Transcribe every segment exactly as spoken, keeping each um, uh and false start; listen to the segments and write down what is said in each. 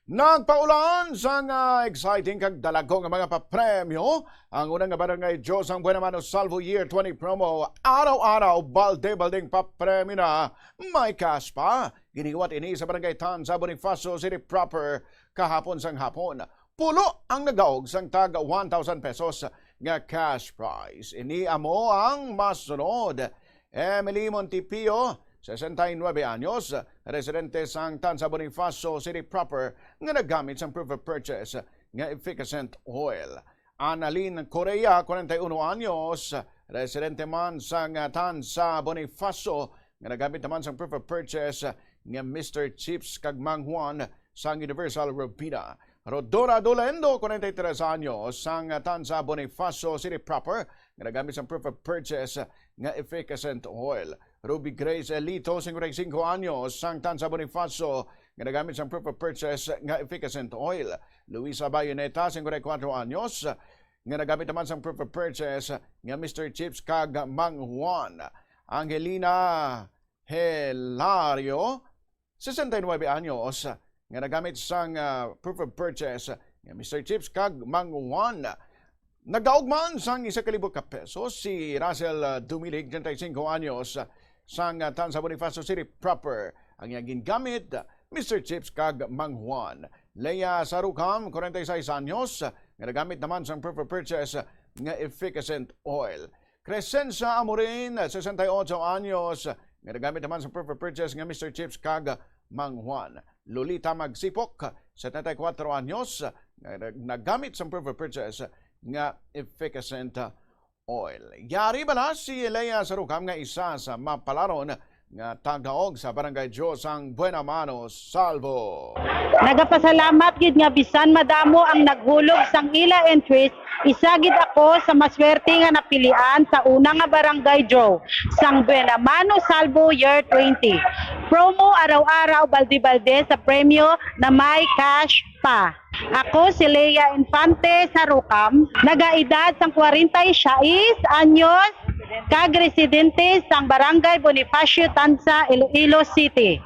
Nagpaulan sang, ah, exciting kag dalagko nga mga papremyo ang unang nga Barangay Draw sang Buena Mano Salvo Year twenty promo. Araw-araw, balde-baldeng papremyo na may cash pa. Ginhiwat ini sa Barangay Tanza, Bonifacio City Proper kahapon sang hapon. Pulo ang nagdaog sang tag one thousand pesos nga cash prize. Ini amo ang masunod. Emily Montipio, sesenta y nuebe anyos, residente sang Tanza, Bonifacio City Proper, nga naggamit sang proof of purchase nga efficascent oil. Annalyn Correa, kwarenta y uno anyos, residente man sang Tanza, Bonifacio, nga nagamit naman sang proof of purchase nga Mister Chips kag Mang Juan sang Universal Robina. Rodora Dolendo, kwarenta y tres anyos, sang Tanza, Bonifacio City Proper, nga nagamit sang proof of purchase nga efficascent oil. Ruby Grace Elito, singkwenta y singko anyos, sang Tanza, Bonifacio, nga nagamit sang proof of purchase nga efficascent oil. Luisa Bayoneta, singkwenta y kuwatro anyos, nga nagamit naman sang proof of purchase nga Mister Chips kag Mang Juan. Angelina Hilario, sesenta y nuebe anyos, nga nagamit sang, ah, proof of purchase nga Mister Chips kag Mang Juan. Nagdaog man sang isa ka libo ka pesos si Russell, ah, Dumilig, treinta y cinco anyos, sang, ah, Tanza, Bonifacio City Proper. Ang iyang gingamit, Mister Chips kag Mang Juan. Leia Sarukam, kwarenta y seis anyos, nga nagamit naman sang proof of purchase nga efficascent oil. Crescencia Amorin, sesenta y ocho anyos, nga nagamit naman sa proof of purchase nga Mister Chips kag Mang Juan. Lolita Magsipok, setenta y kuwatro anyos, nga nag-, nagamit sa proof of purchase nga efficascent oil. Yari bala si Lea Sarukam nga isa sa mapalaron nga tagaog sa Barangay Dios ang Buena Mano Salvo. Nagapasalamat gid nga bisan madamo ang naghulog sang ila entries, isa gid ako sa maswerte nga napilian sa una nga barangay draw sang Buena Mano Salvo Year twenty. Promo araw-araw, balde-balde sa premyo na may cash pa. Ako si Lea Infante Sarukam, nagaedad sang kwarenta y seis anyos, kag residente sang Barangay Bonifacio Tanza, Iloilo City.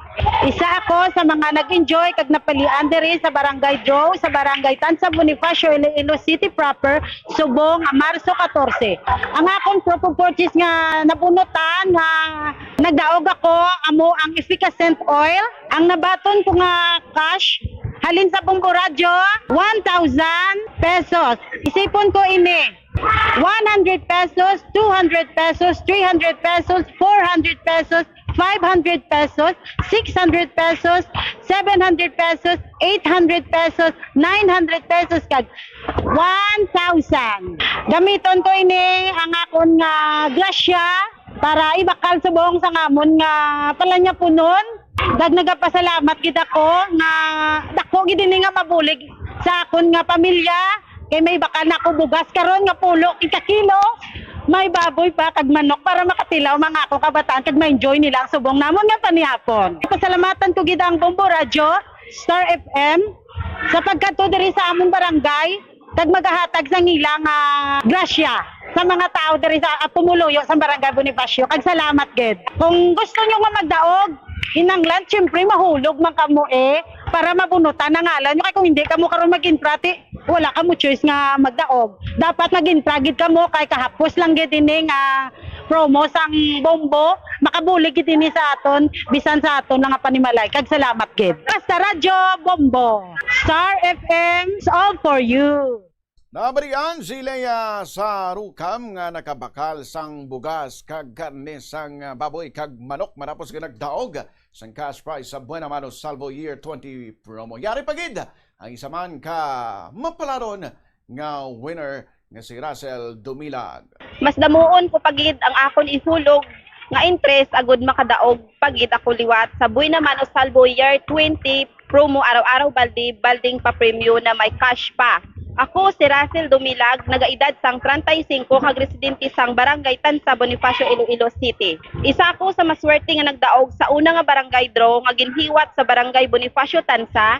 Isa ako sa mga nag-enjoy kag napalian diri sa barangay draw sa Barangay Tanza, Bonifacio, Iloilo City proper, subong nga Marso katorse. Ang akon proof of purchase nga nabunutan nga nagdaog ako amo ang efficascent oil. Ang nabaton ko nga cash halin sa Bombo Radyo, one thousand pesos. Isipon ko ini, one hundred pesos, two hundred pesos, three hundred pesos, four hundred pesos, five hundred pesos, six hundred pesos, seven hundred pesos, eight hundred pesos, nine hundred pesos, kag one thousand. Gamiton ko ini ang akon nga grasya para ibakal subong sa amon nga palanyapunon. Kag nagapasalamat gid ako nga dako gid ini nga mabulig sa akon nga pamilya, kay may bakal na ako bugas karon nga pulo ka kilo, may baboy pa kag manok para makatilaw mga ako kabataan kag ma-enjoy nila ang subong namon nga panihapon. Pasalamatan ko gid ang Bombo Radyo, Star F M, sa pagkadto diri sa among barangay, kag magahatag sang ila nga grasya sa mga tawo diri sa, ah, pumuluyo sa Barangay Bonifacio. Kag salamat gid. Kung gusto nyo nga magdaog, hinanglan, siyempre, mahulog man kamo eh, para mabunutan ang ngalan nyo. Kay kung hindi kamo karon mag-intra, ti, wala kamo choice nga magdaog. Dapat mag-intra gid kamo, kay kahapos lang gid ini nga promo sang Bombo, makabulig gid ini sa aton, bisan sa aton nga panimalay. Kag salamat gid. Basta Radyo Bombo, Star F M, it's all for you. Nabalian si Lea Sarukam nga nakabakal sang bugas kag karne sang baboy kag manok matapos nga nagdaog sang cash prize sa Buena Mano Salvo Year twenty promo. Yari pa gid ang isa man ka mapalaron nga winner nga si Russell Dumilag. Mas damuon ko pa gid ang akon ihulog nga interest agud makadaog pa gid ako liwat sa Buena Mano Salvo Year twenty promo araw-araw balde, balding papremyo na may cash pa. Ako si Russell Dumilag, nagaedad sang treinta y cinco kag residente sang Barangay Tanza, Bonifacio, Iloilo City. Isa ako sa maswerte nga nagdaog sa una nga barangay draw nga ginhiwat sa Barangay Bonifacio Tanza,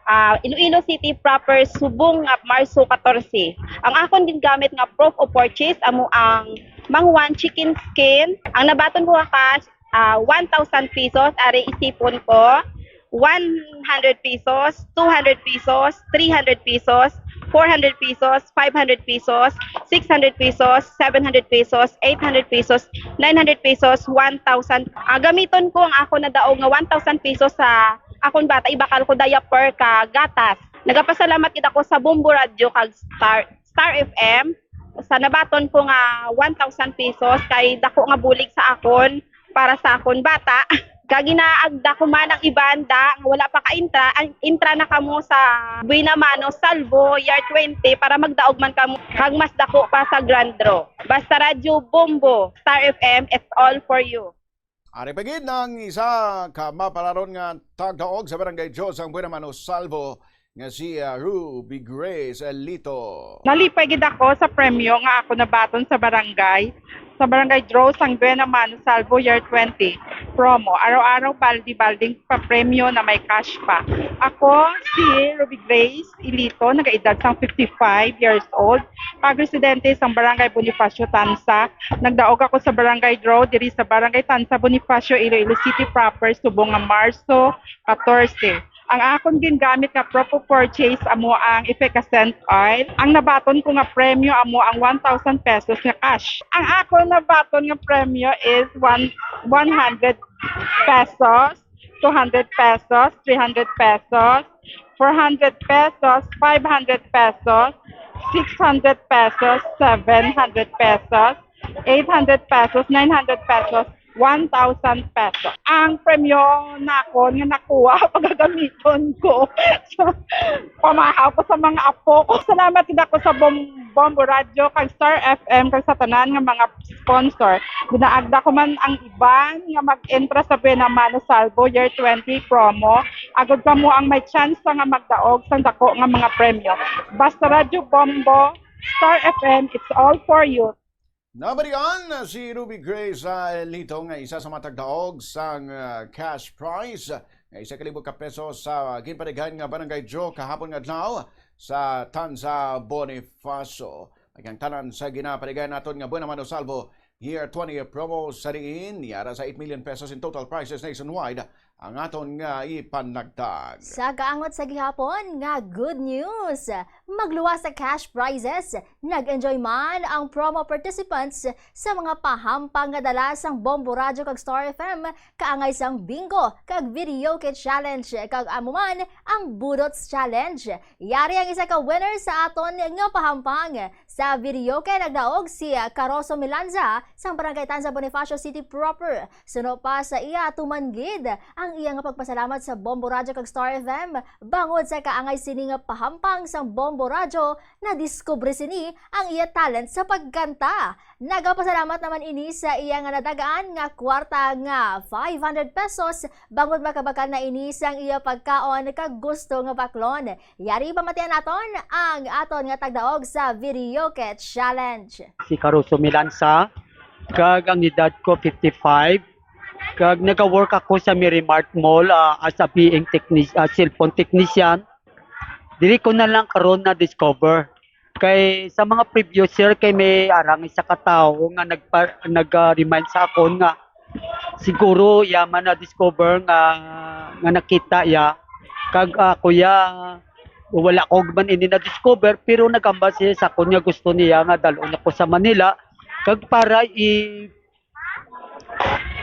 ah, Iloilo City proper, subong nga Marso katorse. Ang akon gingamit nga proof of purchase amo ang Mang Juan chicken skin. Ang nabaton ko nga cash, ah, one thousand pesos, ari isipon ko. one hundred pesos, two hundred pesos, three hundred pesos, four hundred pesos, five hundred pesos, six hundred pesos, seven hundred pesos, eight hundred pesos, nine hundred pesos, one thousand. Ah, gamiton ko ang ako nadaog nga one thousand pesos sa akon bata, ibakal ko diaper ka gatas. Nagapasalamat gid ako sa Bombo Radio kag Star, Star F M sa nabaton ko nga one thousand pesos, kay dako nga bulig sa akon para sa akon bata. Kag ginaagda ko man ang iban da nga wala pa ka-intra, ang intra na kamo sa Buena Mano Salvo Year twenty para magdaog man kamo kag mas dako pa sa grand draw. Basta Radyo Bombo, Star F M, it's all for you. Ari pa gid ang isa ka mapalaron nga tagdaog sa Barangay Diyos ang Buena Mano Salvo nga si ah, Ruby Grace Elito. Nalipay gid ako sa premyo nga ako nabaton sa barangay, sa barangay draw sang Buena Mano Salvo Year twenty promo. Araw-araw baldi-balding papremyo na may cash pa. Ako si Ruby Grace Ilito, nagaedad sang fifty-five years old, kag residente sang Barangay Bonifacio Tanza. Nagdaog ako sa barangay draw diri sa Barangay Tanza, Bonifacio, Iloilo City proper, subong nga Marso katorse. Ang akon gingamit nga proof of purchase amo ang efficascent oil. Ang nabaton ko nga premyo amo ang one thousand pesos nga cash. Ang akon nabaton nga premyo is one, one hundred pesos, two hundred pesos, three hundred pesos, four hundred pesos, five hundred pesos, six hundred pesos, seven hundred pesos, eight hundred pesos, nine hundred pesos, one thousand pesos. Ang premyo nakon nga nakuha, pagagamiton ko. So, pamahaw ko sa mga apo ko. Salamat gid ako sa Bom Bombo Radio, kag Star F M, kag sa tanan nga mga sponsor. Ginaagda ko man ang iban nga mag-entra sa Buena Mano Salvo Year twenty promo, agod kamo ang may tsansa nga magdaog sang dako nga mga premyo. Basta Radyo Bombo, Star F M, it's all for you. Nabalian si Ruby Grace ah, Lito nga isa sa matagdaog sang ah, cash prize nga isa ka libo ka pesos sa ginpalighan nga Barangay Joe kahapon nga adlaw sa Tanza, Bonifacio. Ang tanan sa ginapaligan naton nga Buena Mano Salvo Year twenty promo sa diin yara sa eight million pesos in total prizes nationwide ang aton nga ipanagtag. Sa kaangot sa gihapon nga good news, magluwas sa cash prizes. Nag-enjoy man ang promo participants sa mga pahampang nga dala sang Bombo Radyo kag Star F M, kaangay sang bingo kag videoke challenge, kag amo man ang Budots Challenge. Yari ang isa ka winner sa aton nga pahampang. Sa videoke nagdaog si Caroso Milanza sang Barangay Tanza, Bonifacio City proper. Suno pa sa iya, tuman gid ang iya nga pagpasalamat sa Bombo Radyo kag Star F M bangod sa kaangay sini nga pahampang sang Bombo Radyo, nadiskubre sini ang iya talent sa pagkanta. Nagapasalamat naman ini sa iya nga natagaan nga kwarta nga five hundred pesos bangod makabakal na ini sang iya pagkaon kag gusto nga baklon. Yari pamatian naton ang aton nga tagdaog sa videoke challenge. Si Caruso Milansa, kag ang edad ko fifty-five, kag nagawork ako sa Mirimart Mall ah, as a being techni- ah, cellphone technician. Diri ko na lang karon na discover kay sa mga previous year kay may arang isa ka tawo nga nagpa, nag-remind sa akon nga siguro iya man na discover nga nga nakita iya kag ah, kuya wala ko man ini na discover pero nagambal siya sa akon nga gusto niya nga dalon ako sa Manila kag para i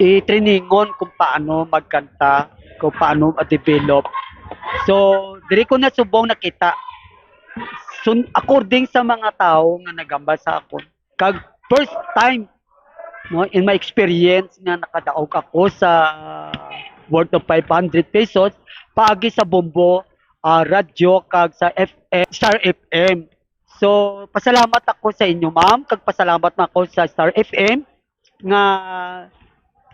i-trainingon kung paano magkanta, kung paano ma-develop. So, diri ko na subong nakita. So, according sa mga tao nga nagambal sa akon, kag first time no, in my experience nga nakadaog ako sa worth of five hundred pesos paagi sa Bombo, ah, radyo kag sa F M, Star F M. So, pasalamat ako sa inyo, ma'am, kag pasalamat na ako sa Star F M nga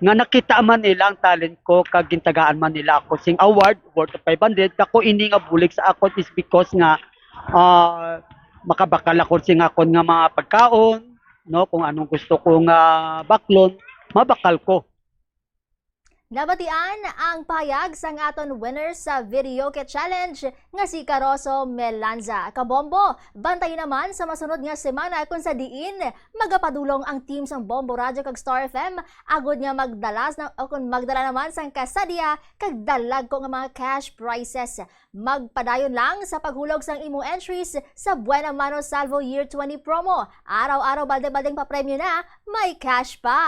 nga nakita man nila ang talent ko kag gintagaan man nila ako sing award worth of five hundred. Dako ini nga bulig sa akon is because nga ah, makabakal ako sing akon nga mga pagkaon, no, kung anong gusto ko nga baklon, mabakal ko. Nabatian ang pahayag sang aton winner sa Videoke Challenge nga si Caroso Melanza. Kabombo, bantayi naman sa masunod nga semana kung sa diin magapadulong ang team sang Bombo Radyo kag Star F M agod nga magdalas na, o kung magdala naman sang kasadya kag dalagko nga mga cash prizes. Magpadayon lang sa paghulog sang imong entries sa Buena Mano Salvo Year twenty promo. Araw-araw balde-baldeng papremyo na, may cash pa!